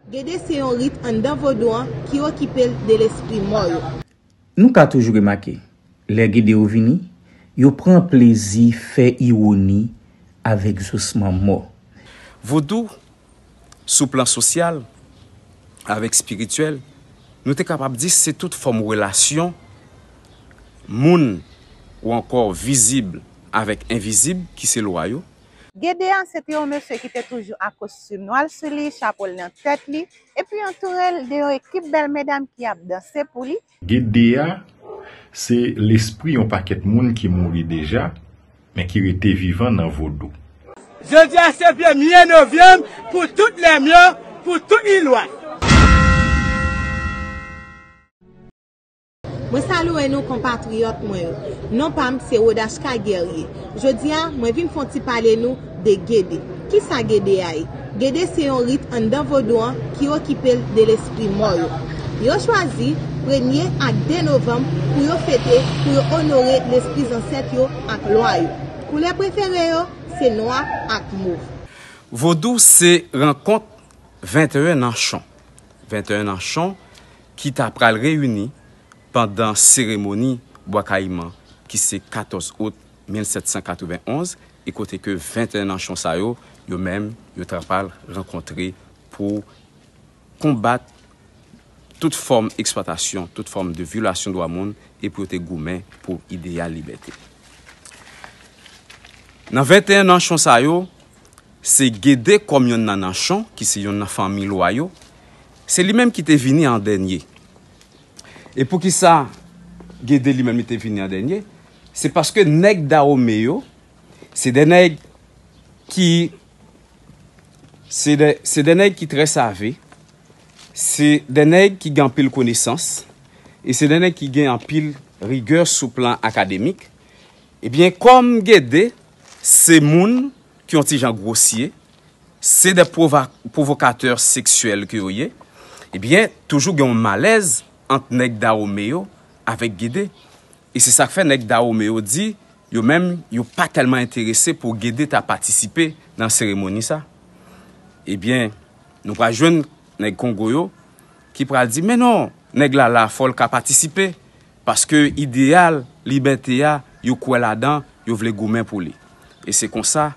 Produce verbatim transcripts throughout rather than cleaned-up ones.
Gede se yon rit anndan vodou an ki okipe l de lespri mò yo. Nou ka toujou remake, lè Gede yo vini, yo pran plezi fè iwoni avèk zosman mò. Vodou, sou plan sosyal, avèk espirityèl, nou te kapab di se tout fòm relasyon moun ou ankò vizib avèk envizib ki se lwa yo. Gede a se te yon mesye ki te toujou ak kostim nwa l sou li, chapo l nan tèt li, epi antoure l de yon ekip bèl medam ki ap danse pou li. Gede a se lespri yon pakèt moun ki mouri deja, men ki rete vivan nan vodou. Jodi a se premye novanm pou tout lèmyo, pou tout ilwa. Mwen salye nou konpatriyòt mwen yo. Non pa m se Rodachka Guerrier. Jodi a, mwen vin fè yon ti pale nou de Gede. Kisa Gede a ye? Gede se yon rit anndan vodou an ki okipe l de lespri mò yo. Yo chwazi premye ak de novanm pou yo fete, pou yo onore lespri zansèt yo ak lwa yo. Koulè prefere yo se nwa ak mov. Vodou se rankont venteyen nanchon. Venteyen nanchon ki ta pral reyini pandan seremoni Bwa Kayiman ki se katòz out mil sèt san katrevenn onz, e kote ke venteyen nanchon sa yo, yo menm, yo ta pral rankontre pou konbat tout fòm eksplwatasyon, tout fòm de vyolasyon dwa moun, e pou yo te goumen pou ideyal libète. Nan venteyen nanchon sa yo, se Gede kòm yonn nan nanchon, ki se yonn nan fanmi lwa yo, se li menm ki te vini an dènye. E poukisa Gede li menm li te vini an dènye? Se paske nèg Dawome yo, se de nèg ki se de, se de nèg ki trè save, se de nèg ki gen anpil konesans, e se de nèg ki gen anpil rigè sou plan akademik. Ebyen, kòm Gede se moun ki yon ti jan gwosye, se de pwova-, pwovokatè seksyèl ke yo ye, ebyen, toujou gen yon malèz ant nèg Dawome yo avèk Gede. E se sa k fè nèg Dawome yo di, yo menm, yo pa tèlman enterese pou Gede ta patisipe nan seremoni sa. Ebyen, nou pral jwenn nèg Kongo yo ki pral di, men non, nèg la la, fò l ka patisipe, paske ideyal libète a, yo kwè ladan, yo vle goumen pou li. E se konsa,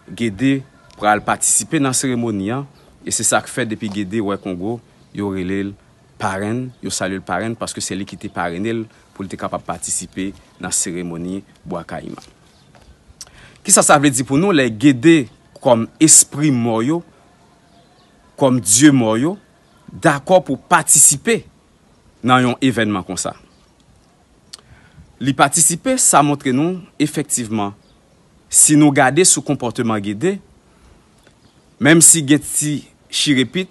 Gede pral patisipe nan seremoni an, e se sa k fè depi Gede wè Kongo, yo rele l parenn, yo salye l parenn, paske se li ki te parene l pou l te kapab patisipe nan seremoni Bwa Kayiman. Kisa sa vle di pou nou lè Gede, kòm espri mò yo, kòm dye mò yo, dakò pou patisipe nan yon evènman konsa? Li patisipe, sa montre nou, efektivman, si nou gade sou konpòteman Gede, menm si gen ti chirepit,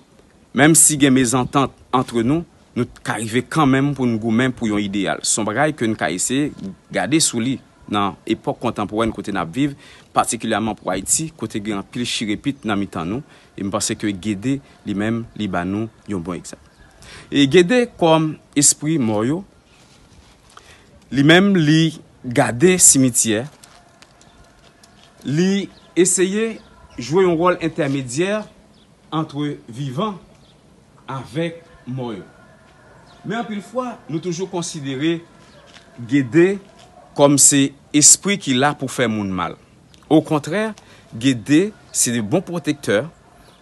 menm si gen mezantant antre nou, nou ka rive kanmenm pou n goumen pou yon ideyal. Se yon bagay ke n ka eseye gade sou li nan epòk kontanporèn kote n ap viv, patikilyèman pou Ayiti, kote gen anpil chirepit nan mitan nou, e m panse ke Gede, li menm, li ba nou yon bon egzanp. E Gede, kòm espri mò yo, li menm, li gade simityè, li eseye jwe yon wòl entèmedyè ant vivan avèk mò yo. Men anpil fwa, nou toujou konsidere Gede kòm se espri ki la pou fè moun mal. Okontrè, Gede se de bon pwotektè,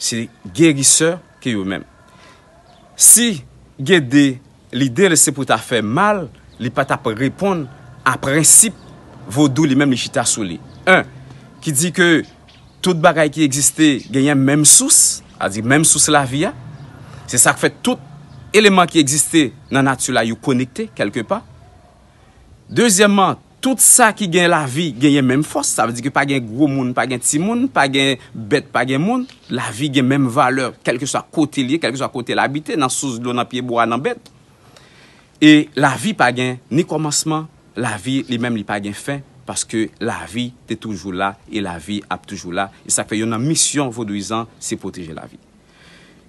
se gerisè ke yo menm. Si Gede, lide l se pou ta fè mal, li pa t ap reponn a prensip vodou li menm li chita sou li. En, ki di ke tout bagay ki egziste genyen menm sous, sa di menm sous lavi a. Se sa k fè tout eleman ki egziste nan nati la, yo konekte kèlkepa. Dezyèmman, tout sa ki gen lavi genyen menm fòs. Sa vle di ke pa gen gwo moun, pa gen timoun, pa gen bèt, pa gen moun. Lavi gen menm valè, kèlkeswa kote l ye, kèlkeswa kote l abite, nan sous dlo, nan pyebwa, nan bèt. E lavi pa gen ni kòmansman, lavi li menm li pa gen fen, paske lavi te toujou la, e lavi ap toujou la. E sa k fè yonn nan misyon vodouyizan, se pwoteje lavi.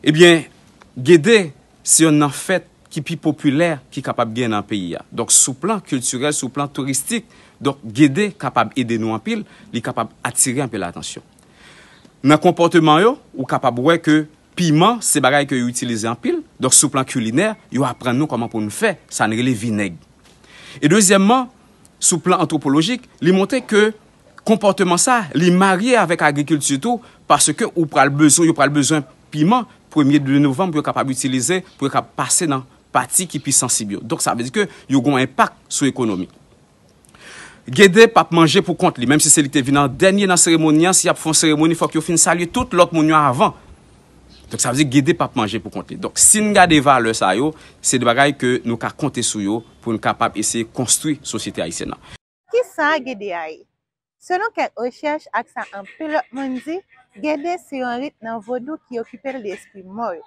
Ebyen, Gede se yonn nan fèt ki pi popilè ki kapab gen nan peyi a. Donk, sou plan kiltirèl, sou plan touristik, donk, Gede kapab ede nou anpil, li kapab atire anpil atansyon. Nan konpòteman yo, ou kapab wè ke Piman se bagay ke yo itilize anpil. Donk, sou plan kilinè, yo aprann nou kòman pou n fè sa n rele vinèg. E dezyèmman, sou plan antwopolojik, li montre ke konpòteman sa, li marye avèk agrikilti tou, paske ou pral bezwen, yo pral bezwen piman premye de novanm pou yo kapab itilize, pou yo kapab pase nan pati ki pi sansib yo. Donk, sa vle di ke yo gen yon enpak sou ekonomi. Gede p ap manje pou kont li, menm si se li ki te vin an dènye nan seremoni an, si y ap fè yon seremoni, fòk yo fin salye tout lòt moun yo avan. Donk, sa vle di Gede p ap manje pou kont li. Donk, si n gade valè sa yo, se de bagay ke nou ka konte sou yo pou n kapab eseye konstwi sosyete ayisyèn nan. Kisa Gede a ye? Selon kèk rechèch ak sa anpil lòt moun di, Gede se yon rit nan vodou ki okipe l de espri mò yo.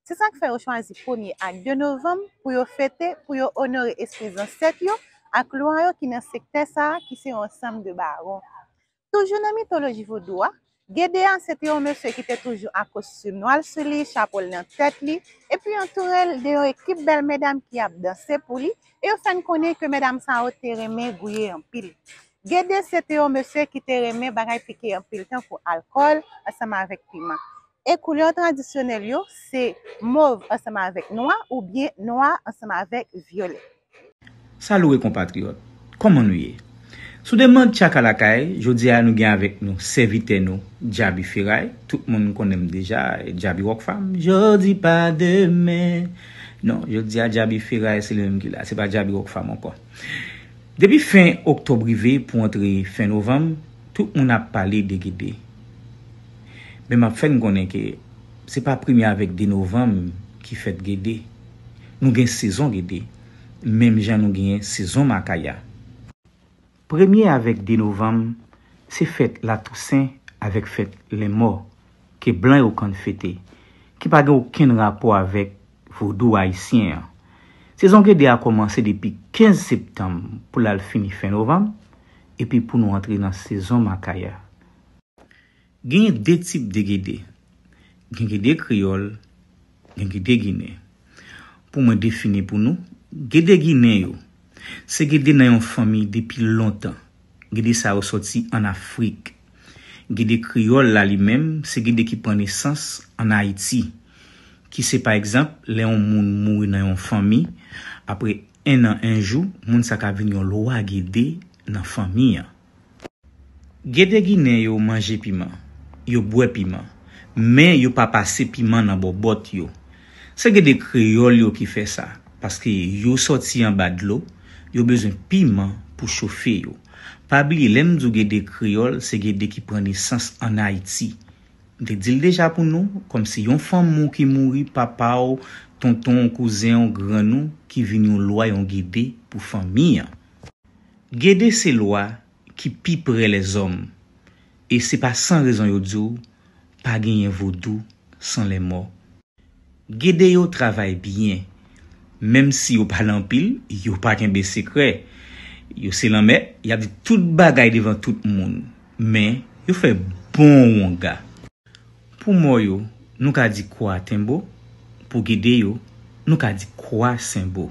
Se sa k fè yo chwazi premye ak de novanm pou yo fete, pou yo onore espri zansèt yo ak lwa yo ki nan sektè sa a ki se yon ansanm de bawon. Toujou nan mitoloji vodou a, Gede a se te yon mesye ki te toujou ak kostim nwa l sou li, chapo l nan tèt li, epi antoure l de yon ekip bèl medam ki ap danse pou li, e yo fè n konnen ke medam sa yo te renmen gouye anpil. Gede se te yon mesye ki te renmen bagay pike anpil tankou alkòl ansanm avèk piman. E koulè tradisyonèl yo se mov ansanm avèk nwa oubyen nwa ansanm avèk vyolè. Salut konpatriyòt, kòman nou ye? Sou demann Tchaka Lakay, jodi a nou gen avèk nou sèvitè nou, Djaby Feray. Tout moun konnen m deja, Djaby Rockfam. Jodi pa demen. Non, jodi a Djaby Feray se li menm ki la, se pa Djaby Rockfam ankò. Depi fen oktòb rive pou antre fen novanm, tout moun ap pale de Gede. Men m ap fè n konnen ke se pa premye avèk de novanm ki fèt Gede. Nou gen sezon Gede, menm jan nou genyen sezon Makaya. Premye avèk de novanm, se fèt Latousen avèk fèt Lenmò ke blan yo konn fete, ki pa gen okenn rapò avèk vodou ayisyen an. Sezon Gede a kòmanse depi kenz septanm pou l al fini fen novanm, epi pou nou antre nan sezon Makaya. Genyen de tip de Gede. Gen Gede kreyòl, gen Gede ginen. Pou mwen defini pou nou, Gede ginen yo, se Gede nan yon fanmi depi lontan. Gede sa yo sòti ann Afrik. Gede kreyòl la li menm, se Gede ki pran nesans ann Ayiti. Ki se pa egzanp, lè yon moun mouri nan yon fanmi, apre en an en jou, moun sa ka vin yon lwa Gede nan fanmi an. Gede ginen yo manje piman, yo bwè piman, men yo pa pase piman nan bòbòt yo. Se Gede kreyòl yo ki fè sa, paske yo sòti anba dlo, yo bezwen piman pou chofe yo. Pa bliye, lè m di w Gede kreyòl, se Gede ki pran nesans ann Ayiti. M te di l deja pou nou, kòmsi yon fanm ou ki mouri, papa w, tonton w, kouzen w, grann ou, ki vin yon lwa, yon Gede pou fanmi an. Gede se lwa ki pi pre lèzòm, e se pa san rezon yo di w pa genyen vodou san lèmò. Gede yo travay byen, menm si yo pa nan anpil, yo pa kenbe sekrè. Yo se lanmèt, y ap di tout bagay devan tout moun, men yo fè bon wonga. Pou mò yo, nou ka di kwa tenbo, pou Gede yo, nou ka di kwa senbo.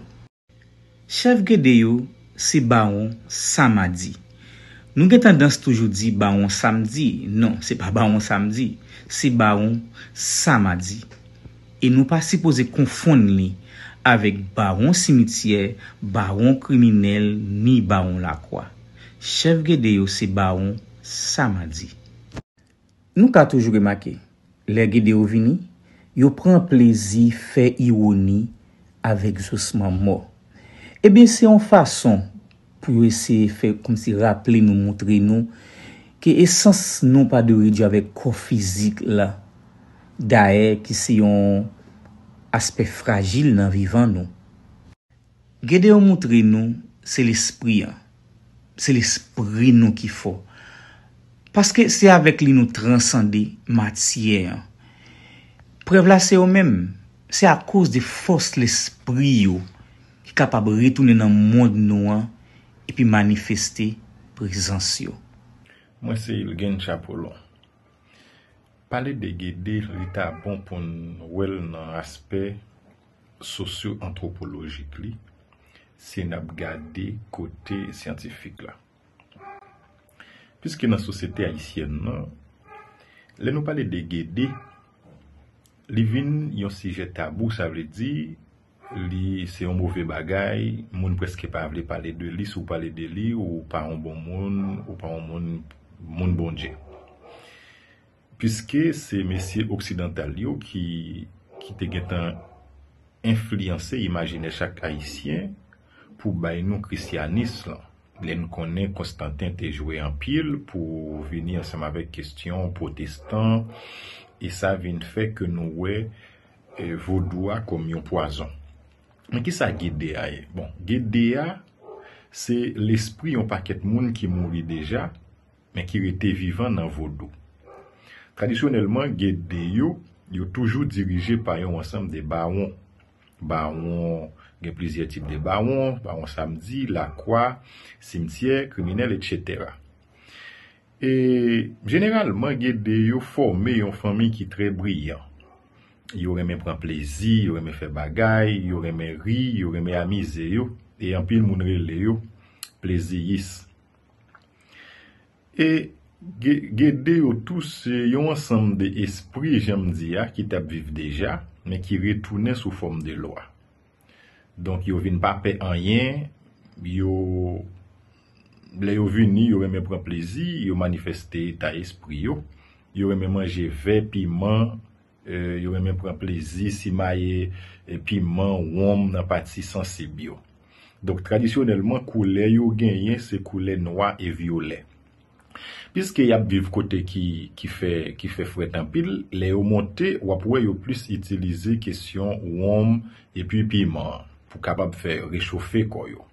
Chèf Gede yo se Bawon Samadi. Nou gen tandans toujou di Bawon Samdi. Non, se pa Bawon Samdi, se Bawon Samadi. E nou pa sipoze konfonn li avèk Bawon Simityè, Bawon Kriminèl, ni Bawon Lakwa. Chèf Gede yo se Bawon Samadi. Nou ka toujou remake, lè Gede yo vini, yo pran plezi fè iwoni avèk zosman mò. Ebyen, se yon fason pou yo eseye fè kòmsi raple nou, montre nou ke esans nou pa dwe redui avèk kò fizik la. Dayè, ki se yon aspè frajil nan vivan nou. Gede yo moutre nou se lespri an. Se lespri nou ki fò. Paske se avèk li nou transande matyè an. Prèv la se yo menm. Se akoz de fòs lespri yo ki kapab retounen nan mond nou an epi manifeste prezans yo. Mwen se Ilgen Chapolon. Pale de Gede, li ta bon pou n wè l nan aspè sosyo-antwopolojik li, si n ap gade kote syantifik la. Piske nan sosyete ayisyèn nan, lè nou pale de Gede, Li vin yon sijè tabou, sa vle di, li se yon move bagay, moun prèske pa vle pale de li, si w pale de li, ou pa yon bon moun, ou pa yon moun, moun Bondye. Piske se mesye oksidantal yo ki, ki te gentan enfliyanse imajinè chak Ayisyen pou bay nou krisyanis lan. Lè n konnen Konstanten te jwe anpil pou vini ansanm avèk kesyon pwotestan, e sa vin fè ke nou wè, e, vodou a kòm yon pwazon. Men kisa Gede a ye? Bon, Gede a, se lespri yon pakèt moun ki mouri deja, men ki rete vivan nan vodou. Tradisyonèlman, Gede yo, yo toujou dirije pa yon ansanm de bawon. Bawon, gen plizyè tip de bawon, bawon Samdi, Lakwa, Simtyè, Kriminèl, etsetera. E jeneralman, Gede yo fòme yon fanmi ki trè briyan. Yo renmen pran plezi, yo renmen fè bagay, yo renmen ri, yo renmen amize yo, e anpil moun rele yo pleziyis. E Ge-, Gede yo tou se yon ansanm de espri, jan m di a, ki t ap viv deja, men ki retounen sou fòm de lwa. Donk, yo vin pa pè anyen, yo, lè yo vini, yo renmen pran plezi, yo manifeste eta espri yo, yo renmen manje vè, piman, e, yo renmen pran plezi, simaye, e, piman, wonm nan pati sansib yo. Donk, tradisyonèlman, koulè yo genyen, se koulè nwa e vyolè. Piske y ap viv kote ki, ki fè, ki fè frèt anpil, lè yo monte, w ap wè yo plis itilize kesyon wonm epi piman pou kapab fè rechofe kò yo.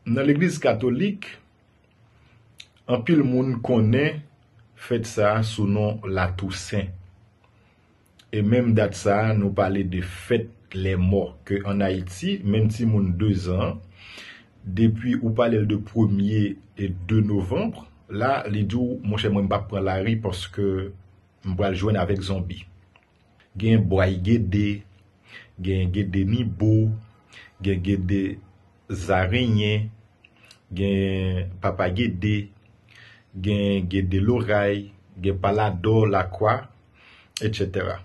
Nan legliz katolik, anpil moun konnen fèt sa a sou non Latousen. E menm dat sa a, nou pale de fèt lèmò, ke ann Ayiti, menm timoun de zan, depi ou pale l de premye e de novanm, la, li di w, monchè, mwen, m p ap pran lari paske m pral jwenn avèk zonbi. Gen Bway Gede, gen Gede Nibo, gen Gede Zarenyen, gen Papa Gede, gen Gede Loray, gen Paladò, Lakwa, etsetera.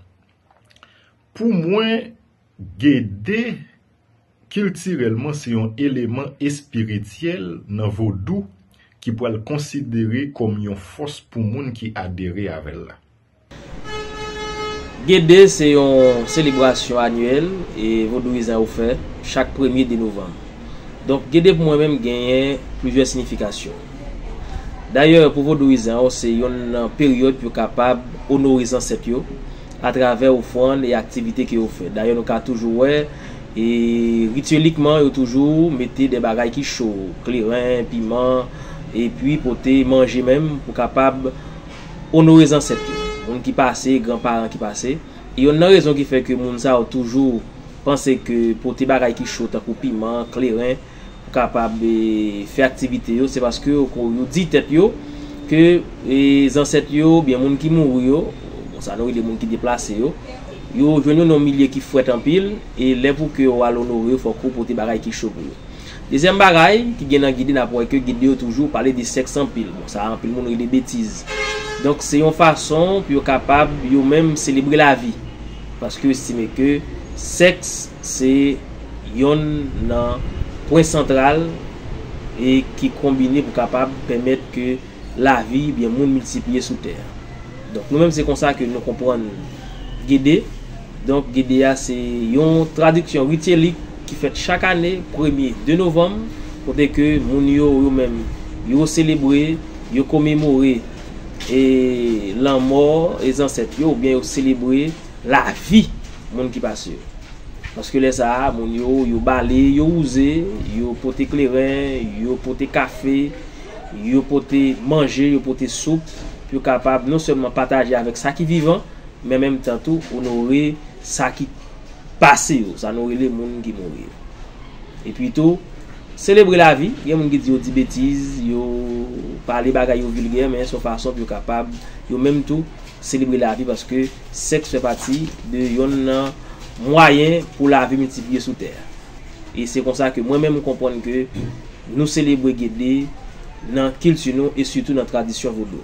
Pou mwen, Gede, kiltirèlman, se yon eleman espirityèl nan vodou ki pral konsidere kòm yon fòs pou moun ki adere avè l la. Gede se yon selebrasyon anyèl e vodouyizan yo fè chak premye de novanm. Donk, Gede pou mwen menm genyen plizyè siyifikasyon. Dayè, pou vodouyizan yo, se yonn nan peryòd pou yo kapab onore zansèt yo atravè ofrann e aktivite ke yo fè. Dayè, nou ka toujou wè, e rityelikman, yo toujou mete de bagay ki cho, kleren, piman, epi pote manje menm pou kapab onore zansèt yo, moun ki pase, granparan ki pase. E yonn nan rezon ki fè ke moun sa yo toujou panse ke pote bagay ki cho tankou piman, kleren, pou kapab, e, fè aktivite yo, se paske yo, yo di tèt yo ke, e, zansèt yo, oubyen moun ki mouri yo, bon, sa nou rele moun ki deplase yo, yo jwenn yo nan yon milye ki frèt anpil, e lè pou ke yo al onore yo, fòk ou pote bagay ki cho pou yo. Dezyèm bagay ki gen nan Gede, n ap wè ke Gede yo toujou pale de sèks anpil. Bon, sa anpil moun rele betiz. Donk, se yon fason pou yo kapab, yo menm, selebre lavi. Paske yo estime ke sèks se yonn nan pwen santral e ki konbine pou kapab pèmèt ke lavi, byen moun miltipliye sou tè a. Donk, nou menm, se konsa ke nou konprann Gede. Donk, Gede a, se yon tradiksyon rityelik ki fèt chak ane, premye de novanm, kote ke moun yo, yo menm, yo selebre, yo komemore, e lanmò e zansèt yo, oubyen yo selebre lavi moun ki pase yo. Paske lè sa a, moun yo, yo bale, yo wouze, yo pote kleren, yo pote kafe, yo pote manje, yo pote soup, pou yo kapab non sèlman pataje avèk sa ki vivan, men menm tan tou onore sa ki pase yo, sa nou rele moun ki mouri yo. Epi tou, selebre lavi, gen moun ki di yo di betiz, yo pale bagay yo vilgè, men se yon fason pou yo kapab, yo menm tou, selebre lavi, paske sèks fè pati de yonn nan mwayen pou lavi miltipliye sou tè a. E se konsa ke mwen menm, m konprann ke nou selebre Gede nan kilti nou e sitou nan tradisyon vodou.